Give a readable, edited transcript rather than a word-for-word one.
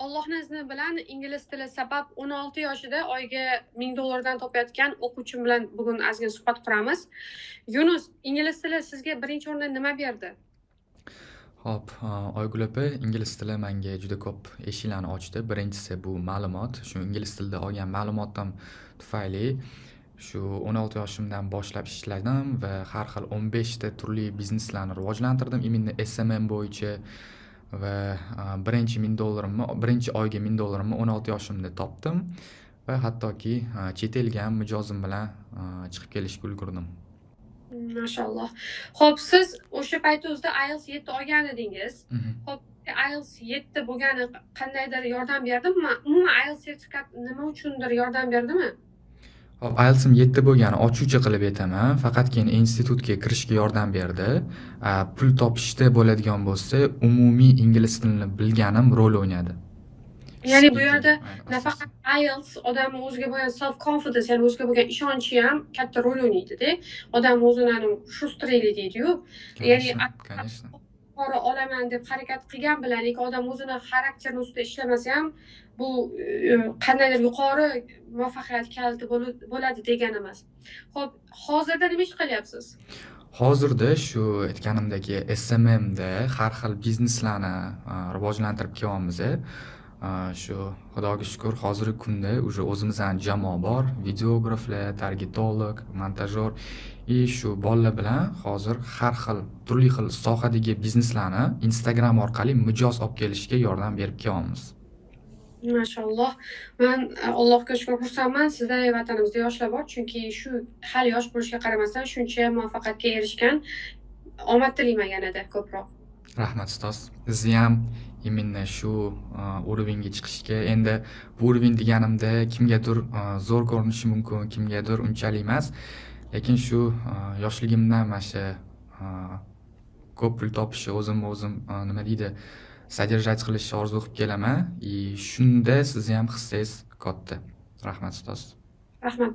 Allohni izni bilan ingliz tili sabab 16 yoshida oyiga 1000 dollardan topayotgan o'quvchim bilan bugun ozgina suhbat quramiz. Yunus, ingliz tili sizga birinchi o'rinda nima berdi? Xo'p, Oygul opa, ingliz tili menga juda ko'p eshiklarni ochdi. Birinchisi bu ma'lumot. Shu ingliz tilida olgan ma'lumotim tufayli shu 16 yoshimdan boshlab ishladim va har xil 15 ta turli bizneslarni rivojlantirdim. Именно SMM bo'yicha va birinchi 1000 dollarimni, birinchi oyga 1000 dollarimni 16 yoshimda topdim va hattoki chet elga ham mijozim bilan chiqib kelishga ulgurdim. Mashalloh. Xo'p, siz o'sha payt o'zida IELTS 7 olgan edingiz. Xo'p, IELTS 7 bo'lgani qandaydir yordam berdimi? Umuman IELTS sertifikat nima uchundir yordam berdimi? Hop, IELTSim 7 bo'lgani, ochuvchi qilib aytaman, faqatgina institutga kirishga yordam berdi. Pul topishda bo'ladigan bo'lsa, umumiy ingliz tilini bilganim rol o'ynadi. Ya'ni bu Speaking, yerda ayni nafaqat asosan. IELTS, odamni o'ziga bo'lgan self confidence, ya'ni o'ziga bo'lgan ishonchi ham katta rol o'ynaydi-da. Odam o'zini anavi шустрый deydi-yu. Ya'ni Конечно, конечно. yuqori olaman deb harakat qilgan bilan, lekin odam o'zini xarakterini ustida ishlamasa ham, bu qandaydir yuqori muvaffaqiyat kaliti bo'ladi degani emas. Xo'p, hozirda nima ish qilyapsiz? Hozirda shu aytganimdek SMMda har xil bizneslarni rivojlantirib kelyapmiz. Shu Xudoga shukur, hozirgi kunda уже o'zimizni jamoa bor. Videograflar, targetolog, montajyor и shu bolalar bilan hozir har xil, turli xil sohadagi bizneslarni Instagram orqali mijoz olib kelishga yordam berib kelyapmiz. Mashalloh. Man Allohga shukur, xursandman. Sizday vatanimizda yoshlar bor, chunki shu hali yosh bo'lishiga qaramasdan shuncha muvaffaqiyatga erishgan. Omad tilayman yanada ko'proq. Rahmat, ustoz. Sizni ham именно shu уровень ga chiqishga, endi bu уровень deganimda kimgadir zo'r ko'rinishi mumkin, kimgadir unchalik emas. Lekin shu yoshligimdan mana shu ko'p pul topishni, o'zimni o'zim nima deydi, содержать qilishni orzu qilib kelaman. И shunda sizni ham hissangiz katta. Rahmat, ustoz. Rahmat.